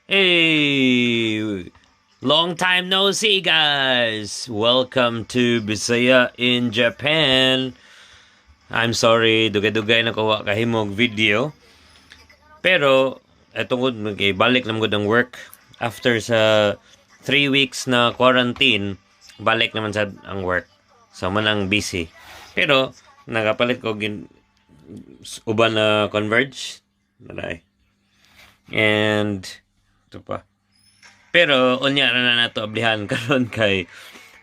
Hey! Long time no see, guys! Welcome to Bisaya in Japan. I'm sorry, dugay-dugay na ko wa kahimog video. Pero, eto gud, balik naman gud ang work. After sa 3 weeks na quarantine, balik naman sa ang work. So, man ang busy. Pero, nakapalit ko gin, uban na Converge. Naray. And, ito pa. Pero, unya na na nato ablihan karon kay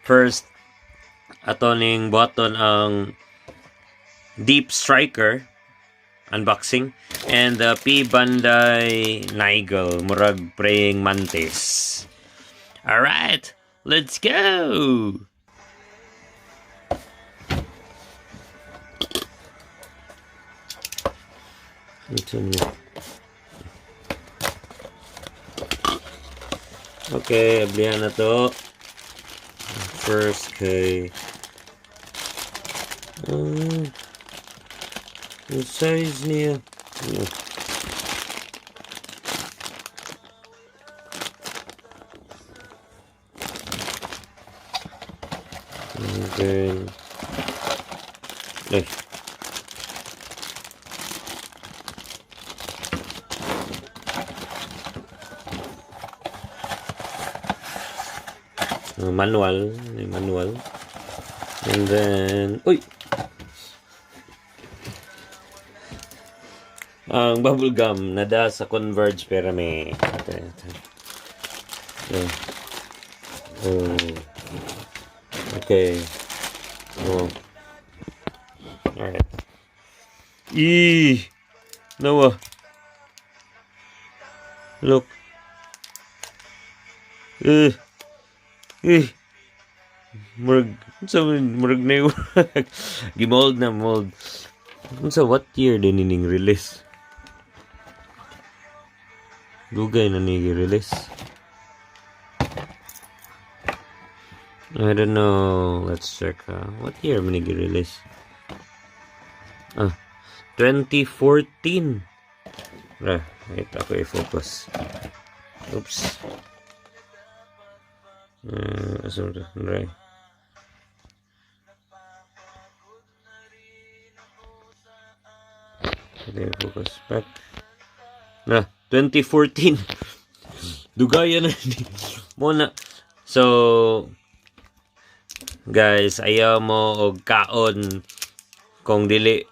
first ato ning buhaton ang Deep Striker unboxing and the P Bandai Nigel murag praying mantis. All right, let's go. Ito na. Okay, ablihan na to. First kay yung size niya. Ano? And then, ay. Manual, may manual. And then, uy! Ang bubble gum nada sa Converge pero may ito, ito. Yeah. Oh. Okay. Oh. Alright. Eee! Noah. Look. Eh. Eh. Murag, sa murag na yung gimold na mold. Unsa, what year din ining release? Dugay na ni release. I don't know. Let's check. What year man ni release? Ah, 2014. Ah, wait, ako i-focus. Oops. Asa to? Right. Okay, focus back. Na, 2014. Dugayan na ni. Mo na. So, guys, ayaw mo og kaon kung dili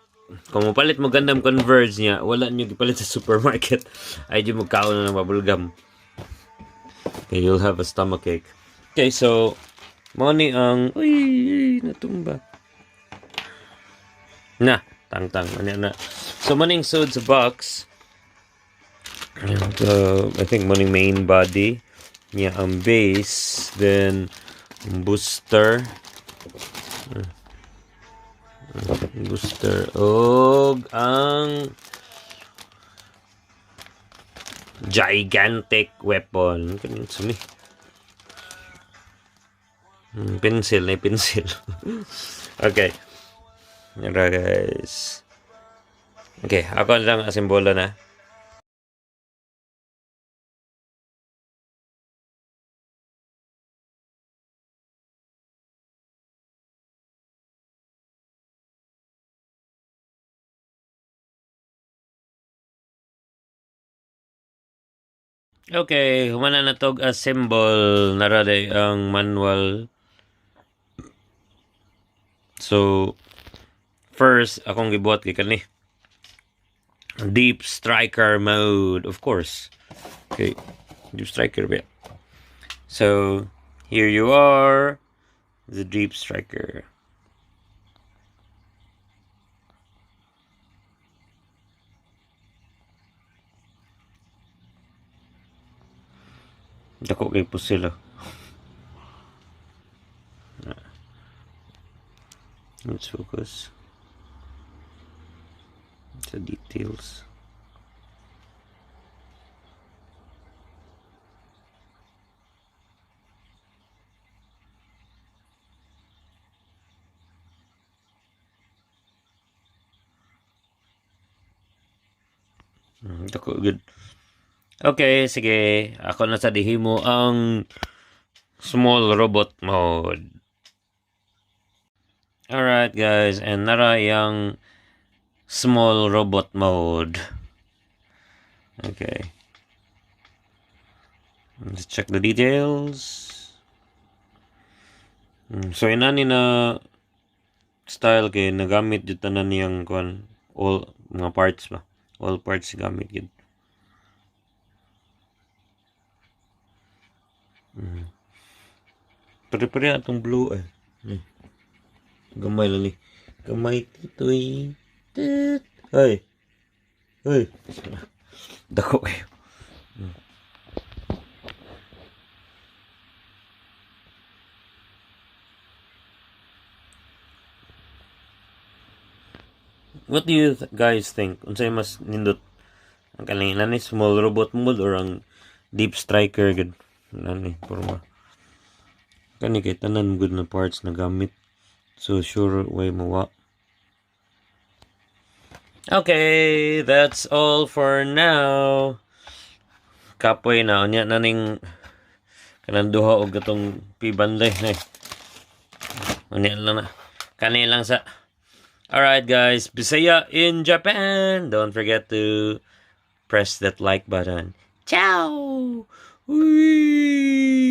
kung mopalit mo Gundam Converge niya, wala niyo gipalit sa supermarket. Ay di mo kaon na ng bubble gum. Okay, you'll have a stomachache. Okay, so mo ni ang, uy, natumba. Na, tang-tang ano na. So maning sud sa box. And, I think maning main body niya, ang base, then ang booster. Booster og ang gigantic weapon. Kanin sa mi. Pencil na pencil. Okay. Nara, guys. Okay, ako lang asimbolo na. Okay, humana na tog assemble, naraday ang manual. So, first, akong gibuhat kay kani. Deep Striker mode, of course. Okay, Deep Striker ba? So, here you are, the Deep Striker. Dako kay pusil ah. Let's focus sa details. Dako good. Okay, sige. Ako na sa dihimo ang small robot mode. Alright, guys, and nara yang small robot mode. Okay. Let's check the details. So inani na style kay nagamit jud tanan niyang kuan, all mga parts ba. All parts gamit gid. Pare-pare atong blue eh. Gamay lang ni. Gamay titoy. Tit. Hey. Hey. Dako kayo. What do you guys think? Unsay mas nindot? Ang kaning ni small robot mode or ang Deep Striker gud? Nani porma. Kani kay tanan good na parts na gamit. So sure way mawa. Okay, that's all for now. Kapoy na unya na ning kanang duha og katong P-Bandai na. Unya lang na. Kani lang sa. Alright, guys, Bisaya in Japan. Don't forget to press that like button. Ciao! Whee!